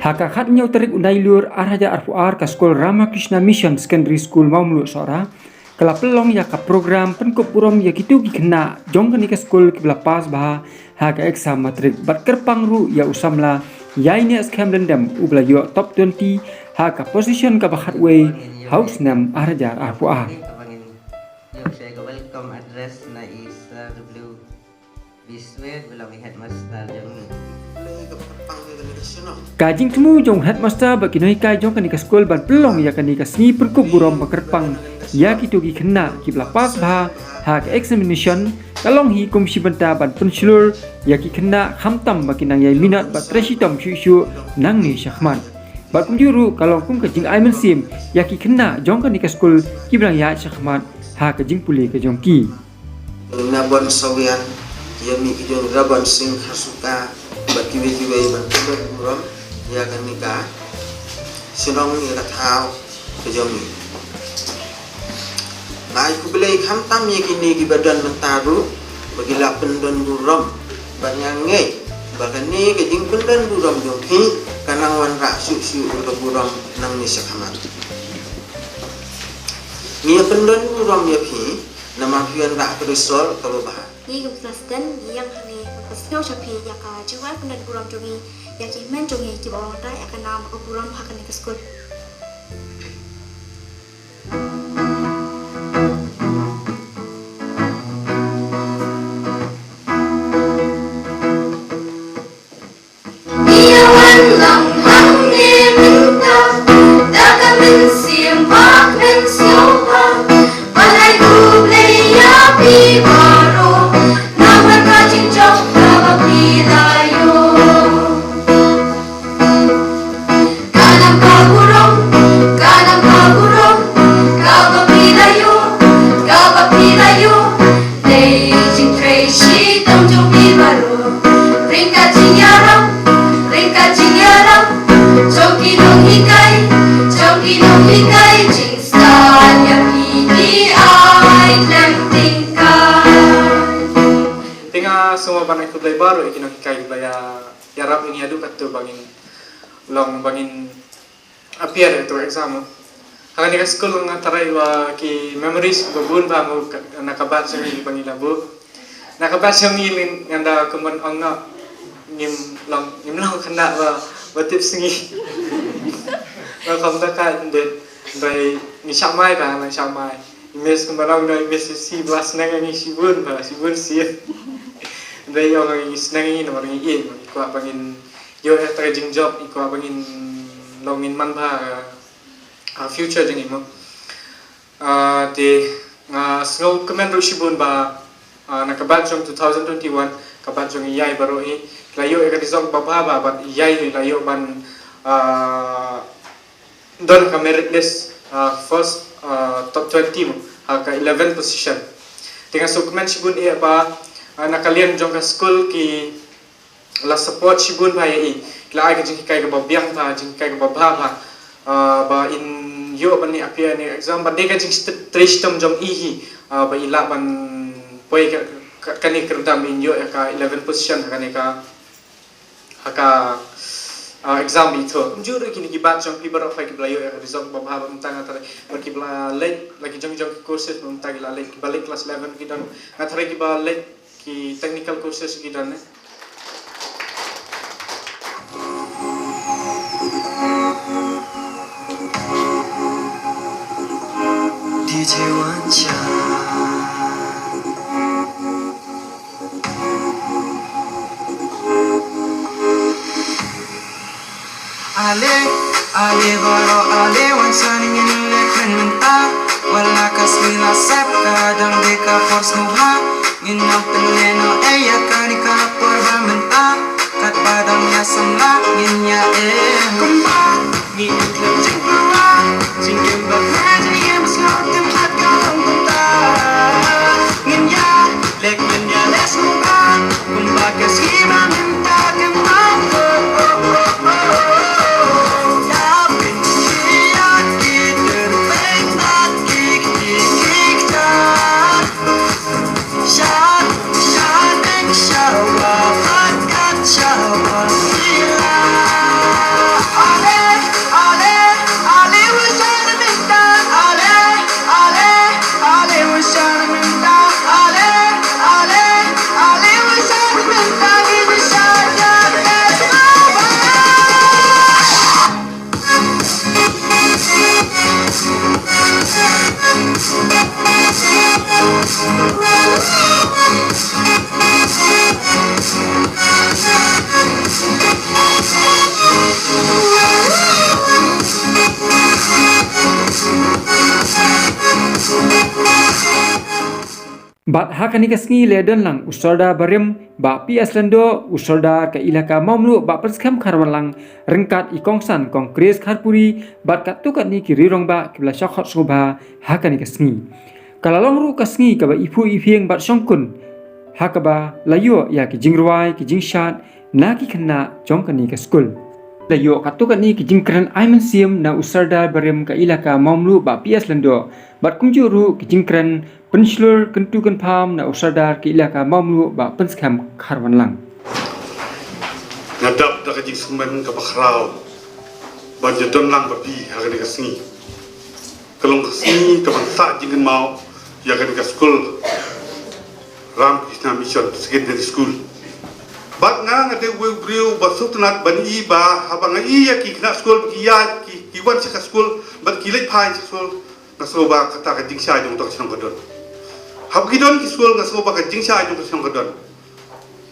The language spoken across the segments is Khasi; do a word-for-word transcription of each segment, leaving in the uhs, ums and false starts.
Ha ka khathynñiew tarik u Nailur ar hajar arphew ar, ka skul Ramakrishna Mission Secondary School Mawmluh Sohra ka la pynlong ïa ka program pynkup burom ïa kito ki khynnah jong kane ka skul kiba la pass bha ha ka exam matrik bad kyrpang ruh ïa u samla Ïainehskhem Lyngdoh uba la ïoh top twenty ha ka position kaba khatwei ha u snem ar hajar arphew ar. Ka bangin ïoh sha ka welcome address na i Sir W. Biswet ba long i headmaster jong ngi. Ka jingthmu jong headmaster bad ki nonghikai jong kane ka skul ban pynlong ïa kane ka sngi pynkup burom ba kyrpang ïa kito ki khynnah kiba la pass bha ha ka examination ka long hi kum shi bynta ban pynshlur ïa ki khynnah khamtam ba kin nang ïai minot bad trei shitom shuh shuh nangne shakhmat. Bad kumjuh ruh ka long kum ka jingai mynsiem ïa ki khynnah jong kane ka skul kiba nang ïaid shakhmat ha ka jingpule ka jong ki. Nabon Sawian, ïa mih ki jong Rabon Singh Hasuka bad kiwei kiwei ban pynlong burom ïa kane ka shnong, ïa ka thaw ka jong ngi. Nga ai khublei khamtam ïa kine kiba don mynta ruh ba ki la pyndon burom, bad nga ngeit ba kane ka jingpyndon burom jong phi ka nang wanrah shuh shuh ïa ka burom nangne shakhmat. Ngi ïa pyndon burom ïa phi namar phi wanrah ka result kaba bha. Ngi kum ki student ngi ïeng hangne ban pynsngew sha phi ïa ka jingwan pyndon burom jong ngi ïa ki hynmen jong ngi kiba wanrah ïa ka nam bad ka burom ha kane ka skul. Ïa wan lang hangne mynta da ka mynsiem bad mynsngew bha, ban ai khublei ïa phi baroh namar ka jingjop kaba phi la ïoh. Ka nam ka burom, ka nam ka burom, kaba phi la ïoh, kaba phi la ïoh. Dei jingtrei shitom jong phi baroh. Ryngkat jingïarap, ryngkat jingïarap jong ki nonghikai, jong ki nonghikai, jingstad ïa phi ki ai khlem tyngkai. Te nga sngewbha ban ai khublei baroh ïa ki nonghikai kiba ïa, ïarap ïa ngi haduh katto ba ngin long, ba ngin appear ïa kato ka exam mo. Ha kane ka skul nga tharai ba ki memories ba bun bha mo ka, na ka batch jong ngi ba ngi la buh. Na ka batch jong ngi, ngan da kumban ong noh, ngim long, ngim long khynnah ba, ba tip sngi. Ba kham da ka dei, dei ngi shah mai ba, ngi shah mai. Ngi miss kumban ong noh, ngi miss shi ba la sneng ïa ngi shibun ba, shibun sien. Dei ong ngi sneng ïa ngi namar ngi ïeit, ngi kwah ba ngin ïoh ïa kata ka jingjop, ngi kwah ba ngin long, ngin manbha ha future jong ngi mo. Ah, te nga sngewkmen ruh shibun ba, ah, na ka batch jong two thousand twenty-one, ka batch jong i Ïai baroh hi, la ïoh ïa ka result ba bha bha, bad i Ïai hi la ïoh ban, ah, don ha ka merit list, ah, first, ah, top twenty mo, ha ka eleven position. Te nga sngewkmen shibun eh ba, ah, na ka liang jong ka skul ki la support shibun bha ïa i. Ki la ai ka jinghikai kaba biang bha, jinghikai kaba bha bha. Ah, ba in ïoh ban ïa appear ïa kane ka exam, ba dei ka jingtrei shitom jong i hi. Ah, ba i lah ban poi ka, ka, kane ka kyrdan ba in ïoh ïa ka eleven position ha kane ka, ha ka, ah, exam ba i thoh. Kumjuh ruh kine ki batch jong phi baroh phi kiba la ïoh ïa ka result ba bha ba mynta nga tharai. Bad kiba la leit la ki jong jong ki courses ba mynta ki la leit, kiba leit class eleven ki don. Nga tharai kiba leit ki technical courses ki don, eh. D J One Shot. Ale, ale baroh ale, wan sa ngin leh kmen mynta. Wat la ka sngi la sep, ka dang dei ka por sngewbha. Ngin ym pynlehnoh ei ïa kane ka por ba mynta. Katba dang ïa samla ngin ïa em. Kumba ngi im khlem jingpyrwa, jingim ba kmen, jingim ba sngewtynnat ka long mynta. Ngin ïa leh kmen, ïa leh sngewbha. Kumba ka sngi ba mynta kan long. Oh, oh, oh, oh, oh. Ïa pynïaid ki tyrpeng bad ki kti ki kjat. Sha, sha deng, sha wa, bad kat sha wa sila. Bad ha kane ka sngi la ïadon lang u Sordar barim Bah P S Lyngdoh, u Sordar ka Elaka Mawmluh Bah Pynskhem Kharwanlang, ryngkat i kongsan kong Chris Kharpuri bad katto katne ki riewrangbah kiba la shah khot sngewbha ha kane ka sngi. Ka la long ruh ka sngi kaba iphuh iphieng bad shongkun, ha kaba la ïoh ïa ki jingrwai, ki jingshad na ki khynnah jong kane ka skul. La ïoh katto katne ki jingkren ai mynsiem na u Sordar barim ka Elaka Mawmluh Bah P S Lyngdoh bad kumjuh ruh ki jingkren pynshlur kyntu kynpham na u Sordar ka Elaka Mawmluh Bah Pynskhem Kharwanlang. Nga dap da ka jingsngewkmen kaba khraw ban ïadon lang bad phi ha kane ka sngi. Ka long ka sngi kaban sah jingkynmaw ïa kane ka skul, Ramakrishna Mission Secondary School. Bad nga, nga dei uwei u briew ba sngewtynnat ban i ba haba nga i ïa ki khynnah skul ba ki ïaid, ki, ki wan sha ka skul bad ki leit phai sha skul, nga sngew ba kata ka jingshai jong ka shnong ka don. Haba ki don ki skul, nga sngew ba ka jingshai jong ka shnong ka don.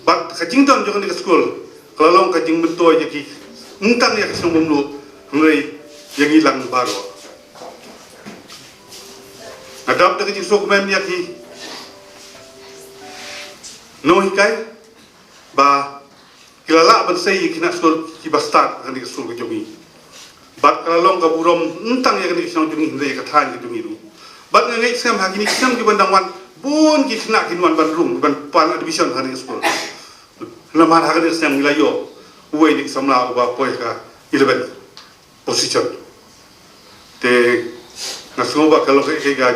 Bad ka jingdon jong kane ka skul ka la long ka jingmyntoi ïa ki, ym tang ïa ka shnong Mawmluh, hynrei ïa ngi lang baroh. Nga dap da ka jingsngewkmen ïa ki nonghikai ba ki la lah ban sei ïa ki khynnah skul kiba stad ha kane ka skul ka jong ngi. Bad ka la long ka burom ym tang ïa kane ka shnong jong ngi hynrei ïa ka thaiñ ka jong ngi ruh. Bad nga ngeit skhem ha kine ki snem kiban dang wan, bun ki khynnah kin wan ban rung, ban pan admission ha kane ka skul. Namar ha kane ka snem ngi la ïoh uwei na ki samla uba poi ha ka eleven position. Te nga sngew ba ka long ka, ka, ka,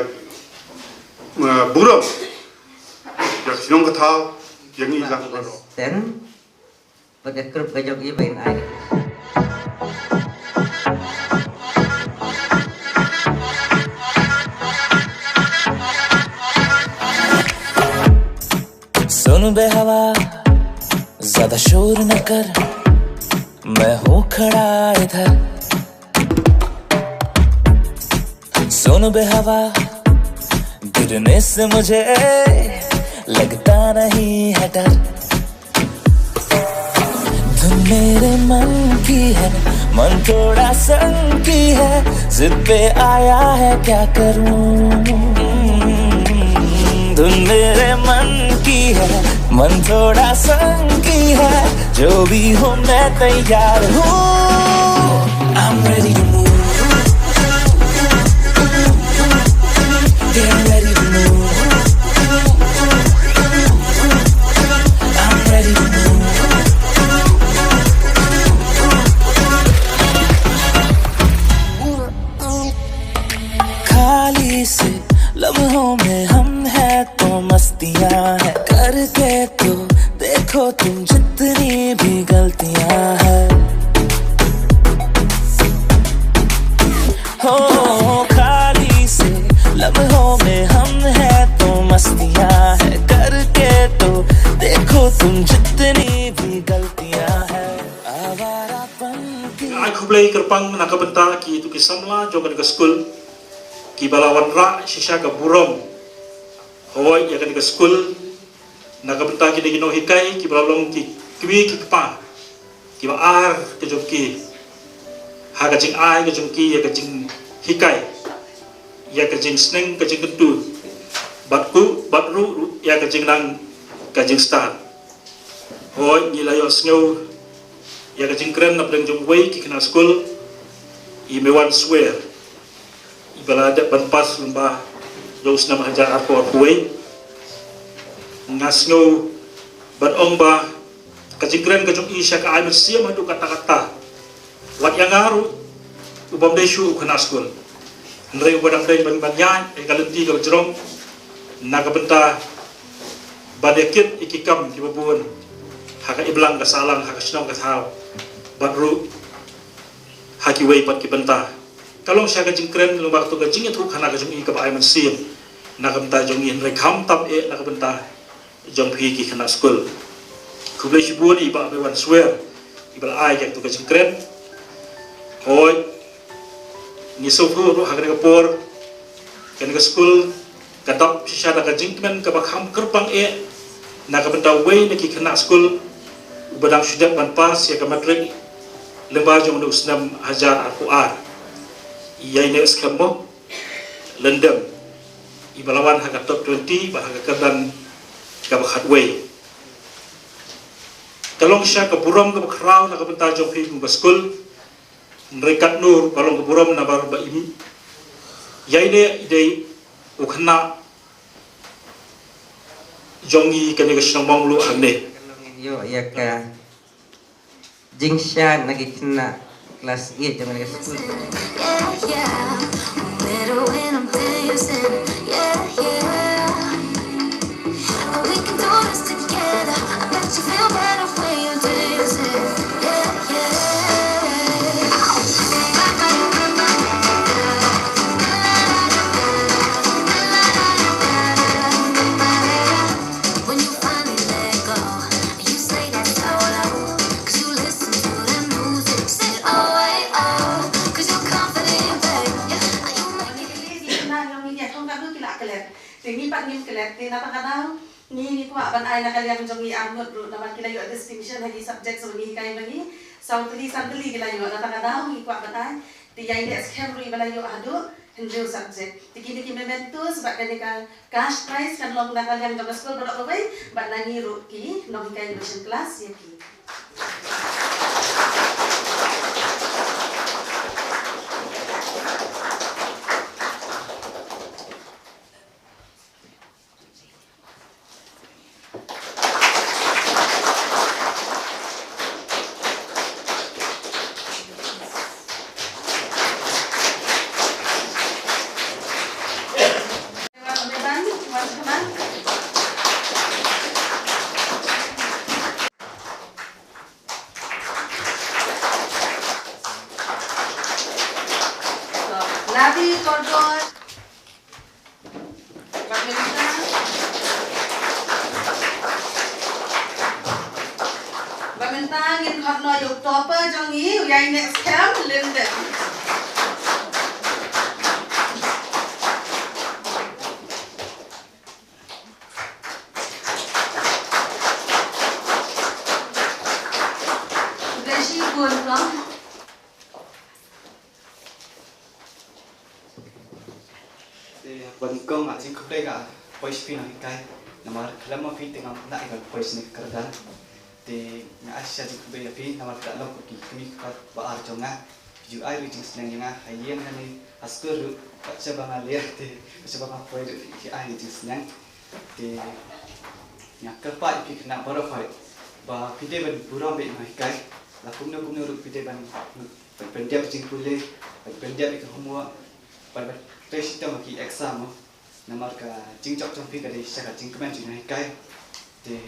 uh, burom ïa ka shnong ka thaw, ïa ngi lang baroh. Sen, bad ka group ka jong i ba in ai. सुन बे हवा, ज्यादा शोर न कर, मैं हूँ खड़ा इधर। सुन बे हवा, गिरने से मुझे लगता नहीं है डर। धुन मेरे मन की है, मन थोड़ा संकी है, जिद पे आया है, क्या करूं? धुन मेरे मन की है, मन थोड़ा संकी है, जो भी हो मैं तैयार हूँ। I'm ready to move. Get ready to move. I'm ready to move. खाली से लम्हों में हम हैं तो मस्तियां हैं, करके तो देखो तुम जितनी भी गलतियां हैं। हो, खाली से लम्हों में हम हैं तो मस्तियां हैं, करके तो देखो तुम जितनी भी गलतियां हैं। आवारापन की Ai khublei kyrpang na ka bynta kito ki samla jong kane ka skul kiba la wanrah shisha ka burom. Hooid, ïa kane ka skul, na ka bynta kine ki nonghikai kiba la long ki kmie ki kpa kiba ar ka jong ki ha ka jingai ka jong ki ïa ka jinghikai, ïa ka jingsneng ka jingkyntu, bad ruh, bad ruh, ruh ïa ka jingnang ka jingstad. Hooid, ngi la ïohsngew ïa ka jingkren na pdeng jong uwei ki khynnah skul, i Mewan Swer, iba la dep ban pass lyngba jong u snem hajar arphew arphew wei. Nga sngew ban ong ba ka jingkren ka jong i shisha ka ai mynsiem haduh katta katta. Wat ïa nga ruh, u bym dei shuh u khynnah skul, hynrei uba dang dei ban, ban ïaid ïa ka lynti kaba jrong na ka bynta ban ïakit ïa ki kam kiba bun ha ka imlang ka sahlang, ha ka shnong ka thaw, bad ruh ha kiwei pat ki bynta. Ka long shisha ka jingkren lyngba kato ka jingïathuhkhana ka jong i kaba ai mynsiem na ka bynta jong i, hynrei khamtam eh na ka bynta jong phi ki khynnah skul. Khublei shibun ïa i Bah Mewan Swer iba la ai ïa kato ka jingkren. Hooid, ngi sngewthuh ruh ha kane ka por kane ka skul ka dap shisha da ka jingkmen kaba kham kyrpang eh na ka bynta uwei na ki khynnah skul uba dang shu dep ban pass ïa ka matric lyngba jong une u snem hajar arphew ar. Ïa ine skhem mo, lyndem, iba la wan ha ka top twenty bad ha ka kyrdan kaba khatwei. Ka long shisha ka burom kaba khraw na ka bynta jong phi kum ka skul. Hynrei katno ruh ka long ka burom namar ba i Ïaineh i dei u khynnah jong ngi kane ka shnong Mawngluh hangne. Ïoh ïa ka jingshad na ki khynnah klas eight jong kane ka skul. When you finally let go, you say that solo. 'Cause you listen to that music, say, "Oh, I, oh." 'Cause you're confident, babe. Yeah, you make it easy. Ki khynnah jong ngi, ïa, thong katno ki la klet. Te ngi pat ngim klet, te na kata ka daw ngi, ngi kwah ban ai na ka liang jong ngi arngut ruh namar ki la ïoh distinction ha ki subject ba ngi hikai ba ngi. Saw tylli san tylli ki la ïoh, na kata ka daw ngi kwah ban ai. Te ïa i Ïaineh skhem ruh iba la ïoh haduh hynriew subject. Te kine ki mementos bad kane ka cash prize kan long na ka liang jong ka skul baroh kawei bad na ngi ruh ki nonghikai ba shen klas ïa ki. Nabi Kordor. Bad mynta, bad mynta ngin khot noh ïa u topper jong ngi, u Ïaineh Skhem Lyndon. Khublei shibun kong. Te ha kaba nyngkong nga ai jingkhublei nga poi sha phi nonghikai. Namar khlem ma phi te ngam lah ban poi shane ka kyrdan. Te nga ai shisha jingkhublei ïa phi namar phi la long kum ki kmie ki kpa ba ar jong nga. Phi ju ai ruh jingsneng ïa nga ha ïing ha ne ha skul ruh. Bad shaba nga leh te bad shaba nga poi ruh phi ai ruh jingsneng. Te nga kyrpad ïa phi khynnah baroh khoit ba phi dei ban burom bad nonghikai. La kumno kumno ruh phi dei ban, ban pyndep jingpule, ban pyndep ïa ka homework, ban, ban trei shitom ha ki exam mo. Namar ka jingjop jong phi ka dei sha ka jingkmen jong nonghikai. Te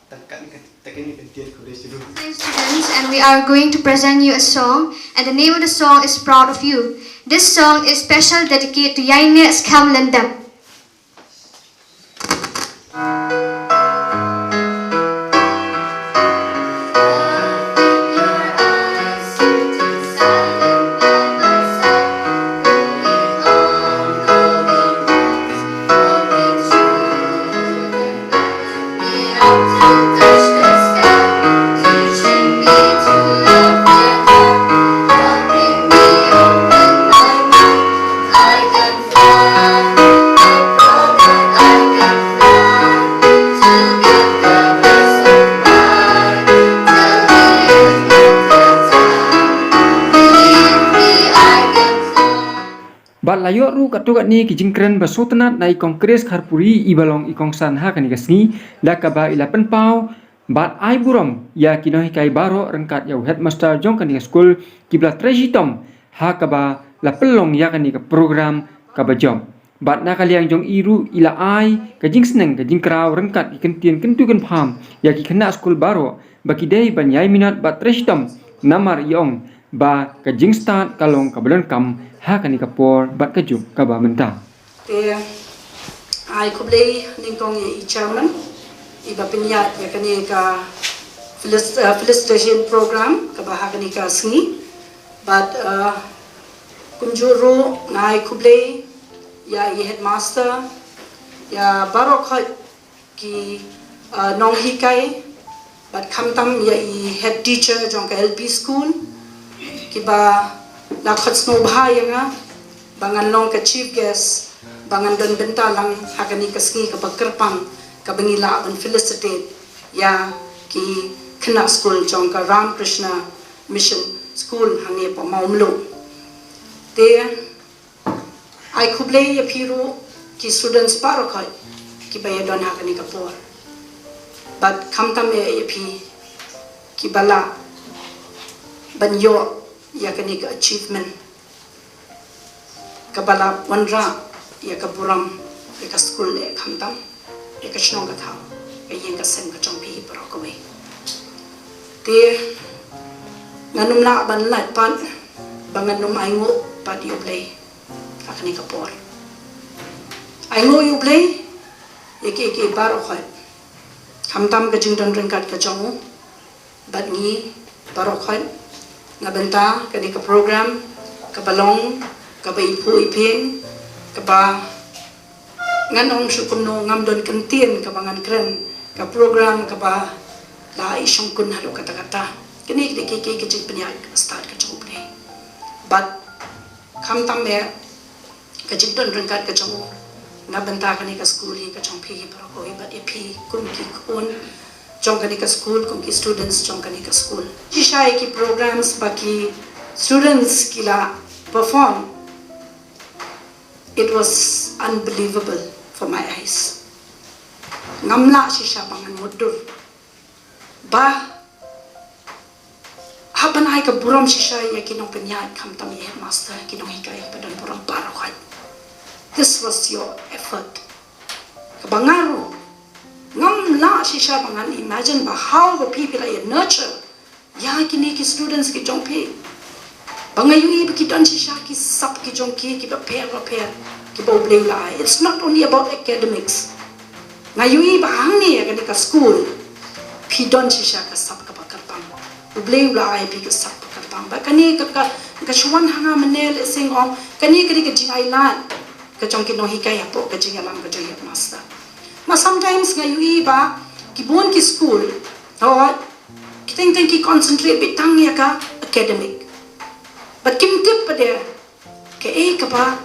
tang katne ka, tang katne ka ktien, khublei shibun. Students, and we are going to present you a song, and the name of the song is Proud of You. This song is special dedicated to Ïaineh Skhem Lyndon. Bad la ïoh ruh katto katne ki jingkren ba sngewtynnat na i Kong Chris Kharpuri iba long i kongsan ha kane ka sngi, da kaba i la pynpaw bad ai burom ïa ki nonghikai baroh ryngkat ïa u headmaster jong kane ka skul kiba la trei shitom ha kaba la pynlong ïa kane ka program kaba jop. Bad na ka liang jong i ruh i la ai ka jingsneng ka jingkraw ryngkat ki kyntien kyntu kynpham ïa ki khynnah skul baroh ba ki dei ban ïai minot bad trei shitom namar i ong ba ka jingstad ka long kaba donkam ha kane ka por bad ka juk kaba mynta. Te ai khublei nyngkong ïa i chairman iba pynïaid ïa kane ka felis-, uh, felicitation program kaba ha kane ka sngi. Bad, uh, kumjuh ruh nga ai khublei ïa i headmaster, ïa baroh khoit ki, uh, nonghikai, bad khamtam ïa i head teacher jong ka L P school kiba la khot sngewbha ïa nga ba ngan long ka chief guest ba ngan don bynta lang ha kane ka sngi kaba kyrpang, kaba ngi lah ban felicitate ïa ki khynnah skul jong ka Ramakrishna Mission School hangne ha Mawmluh. Te ai khublei ïa phi ruh ki students baroh khoit kiba ïa don ha kane ka por. Bad khamtam eh ïa phi kiba lah ban ïoh ïa kane ka achievement, kaba lah wanrah ïa ka burom ïa ka skul eh khamtam ïa ka shnong ka thaw, ka ïing ka sem ka jong phi baroh kawei. Te ngan ym lah ban lait pat ba ngan ym ainguh pat ïa U Blei ha kane ka por. Ainguh ïa U Blei ïa kiei kiei baroh khoit, khamtam ka jingdon ryngkat ka jong u bad ngi baroh khoit. Na bynta kane ka program kaba long kaba iphuh iphieng, kaba ngan ong shuh kumno, ngam don kyntien kaba ngan kren, ka program kaba la i shongkun haduh katta katta. Kane ka dei ka, ka, ka jingpynïaid kaba stad ka jong U Blei. Bad khamtam eh ka jingdon ryngkat ka jong u na bynta kane ka skul hi ka jong phi hi baroh kawei bad ïa phi kum ki khun jong kane ka skul, kum ki students jong kane ka skul. Shisha ïa ki programs ba ki students ki la perform, it was unbelievable for my eyes. Ngam lah shisha ba ngan mutdur ba hap ban ai ka burom shisha ïa ki nongpynïaid, khamtam ïa headmaster, ki nonghikai ba don burom baroh khoit. This was your effort. Kaba nga ruh ngam lah shisha ba ngan imagine ba how ba phi phi la ïa nurture ïa kine ki students ki jong phi. Ba nga ïohi ba ki don shisha ki sap ki jong ki kiba pher ba pher kiba U Blei u la ai. It's not only about academics. Nga ïohi ba hangne ïa kane ka skul phi don shisha ka sap kaba kyrpang. U Blei u la ai phi ka sap kaba kyrpang. Ba kane ka, ka, ka shu wan ha nga mynne, lehse nga ong kane ka dei ka jingailad ka jong ki nonghikai hapoh ka jingïalam ka jong headmaster. Ma sometimes nga ïohi ba ki bun ki skul, hooid, ki teng teng ki concentrate beit tang ïa ka academic. Bad kim tip pat de kaei kaba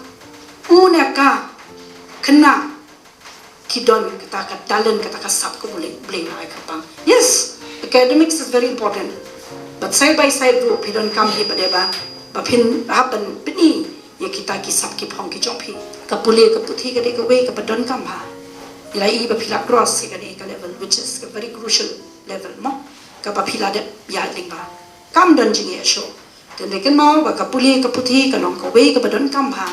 u ne ka khynnah ki don kata ka talent, kata ka sap kaba U Blei, Blei u la ai kyrpang. Yes, academics is very important. But side by side ruh phi donkam hi pat de ba, ba phin hap ban pyni ïa kita ki sap ki phong ki jong phi. Ka pule ka puthi ka dei kawei kaba donkam bha. Ngi la i ba phi la cross ïa kane ka level, which is a very crucial level mo. Kaba phi la dep ïaid lyngba. Kam don jingeh shuh. Te kynmaw ba ka pule ka puthi ka long kawei kaba donkam bha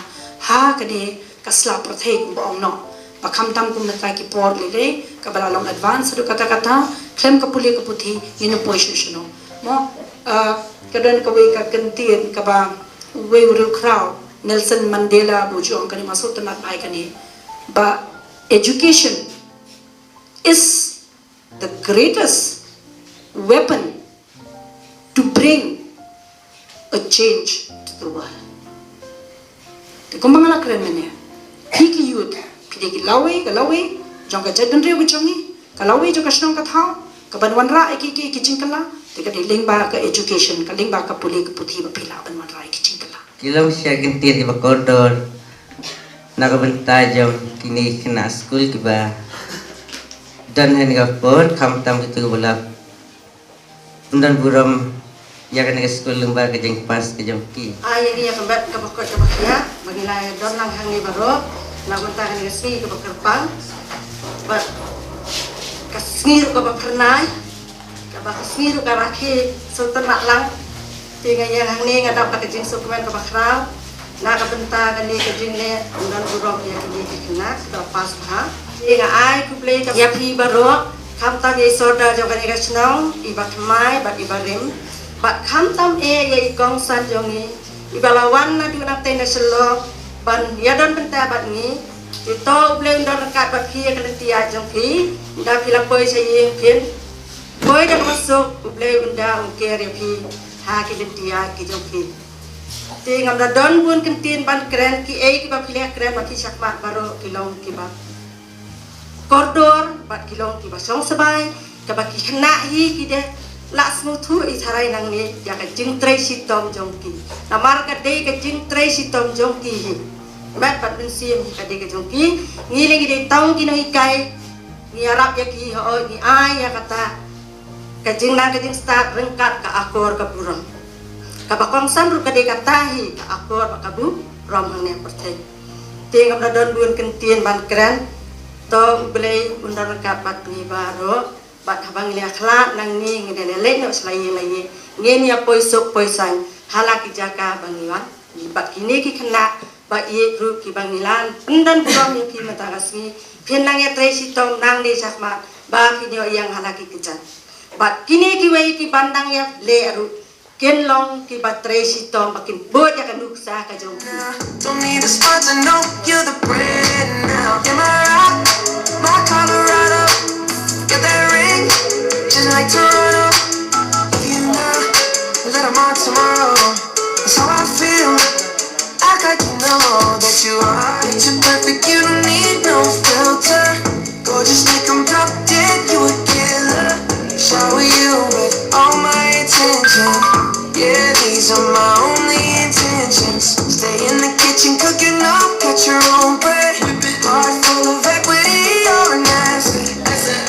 ha kane ka sla pyrthei kumba ong noh. Ba khamtam kum mynta ki por lei lei kaba la long advance haduh katta katta, khlem ka pule ka puthi ngin ym poi shuh shuh noh. Mo, ah, ka don kawei ka kyntien kaba uwei u riewkhraw Nelson Mandela ba u ju ong kane, nga sngewtynnat bha ïa kane, ba education is the greatest weapon to bring a change to the world. Te kumba nga la kren mynne, phi ki youth, phi dei ki lawei, ka lawei jong ka jaitbynriew ka jong ngi, ka lawei jong ka shnong ka thaw, kaban wanrah ïa ki, ki, ki jingkylla, te ka dei lyngba ka education, ka lyngba ka pule ka puthi ba phi lah ban wanrah ïa ki jingkylla. Ki long shisha ki kyntien kiba kordor na ka bynta jong kine ki khynnah skul kiba don ha kane ka por, khamtam kito kiba la pyndonkam burom ïa kane ka skul lyngba ka jingpass ka jong ki. Ai ïa ngi ïa ka met kaba koit kaba khiah ba ngi la don lang hangne baroh na ka bynta kane ka sngi kaba kyrpang bad ka sngi ruh kaba phyrnai, kaba ka sngi ruh ka rakhe sngewtynnat lang. Te nga ïeng hangne nga dap da ka jingsngewkmen kaba khraw na ka bynta kane ka jingleh pyndonkam burom ïa kine ki khynnah kiba la pass bha. Te nga ai khublei ïa phi baroh, khamtam ïa i sordar jong kane ka shnong, i Bah Thymmai bad i Bah Rim, bad khamtam eh ïa i kongsan jong ngi iba la wan naduh nangtei na Shillong ban ïadon bynta bad ngi. Te to U Blei un don ryngkat bad phi ha ka lynti ïaid jong phi, ynda phi la poi sha ïing phin poi da kaba suk, U Blei un da un ker ïa phi ha ki lynti ïaid ki jong phi. Te ngam da don bun kyntien ban kren, kiei kiba phi la kren ba ki shakhmat baroh ki long kiba kordor bad ki long kiba shong sbai, kaba ki khynnah hi ki dei lah sngewthuh i tharai nangne ïa ka jingtrei shitom jong ki. Namar ka dei ka jingtrei shitom jong ki hi Met bad mynsiem hi ka dei ka jong ki. Ngi lei ngi dei tang ki nonghikai. Ngi ïarap ïa ki, hooid, ngi ai ïa kata ka jingnang ka jingstad ryngkat ka akor ka burom. Kaba kongsan ruh ka dei kata hi ka akor bad ka burom hangne ha pyrthei. Te ngam da don bun kyntien ban kren. To U Blei un don ryngkat bad ngi baroh. Bad haba ngi la khlad nangne ngi da leit noh sha la ïing la ïing. Ngin ïa poi suk poi saiñ ha la ki jaka ba ngi wan. Bad kine ki khynnah ba ïeit ruh kiba ngi la pyndon burom ïa ki mynta ka sngi. Phin nang ïa trei shitom nangne shakhmat ba phin ïoh ïeng ha la ki kjat. Bad kine kiwei kiban dang ïa leh ruh kin long kiba trei shitom ba kin bud ïa ka nuksa ka jong ki. Don't need a sponsor, no, you're the brand now. Am I right? My Colorado, got that ring, just like Toronto. You know, let 'em on tomorrow. That's how I feel. Act like you know that you are. Picture perfect, you don't need no filter. Gorgeous, make 'em drop dead, you a killer. Shower you with all my attention. Yeah, these are my only intentions. Stay in the kitchen, cooking up, cut your own bread. Heart full of equity, you're an asset.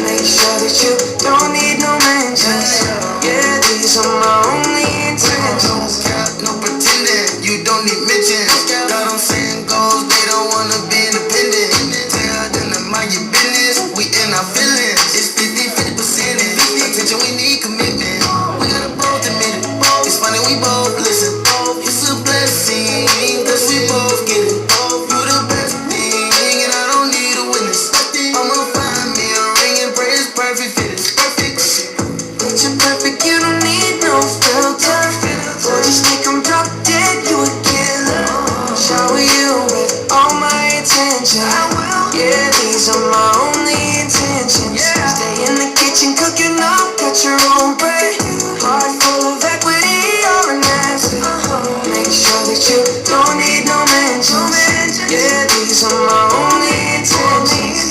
Make sure that you don't need no mentions. Yeah, these are my only intentions. No pretending, you don't need mentions. Got 'em saying goals, they don't wanna be independent. Tell them to mind your business, we in our feelings. It's fifty fifty percent. Attention, we need commitment. We gotta both admit it. It's funny, we both listen. It's a blessing, 'cause we both get it. You the best thing, and I don't need a witness. I'ma find me a ring and pray it's perfect fit. It's perfect. Picture perfect, you don't need no filter. Or just make 'em drop dead, you a killer. Shower you with all my attention. Yeah, these are my only intentions. Stay in the kitchen, cooking up, cut your own bread. Heart full of equity, you're an asset. Make sure that you don't need no mentions. Yeah, these are my only intentions.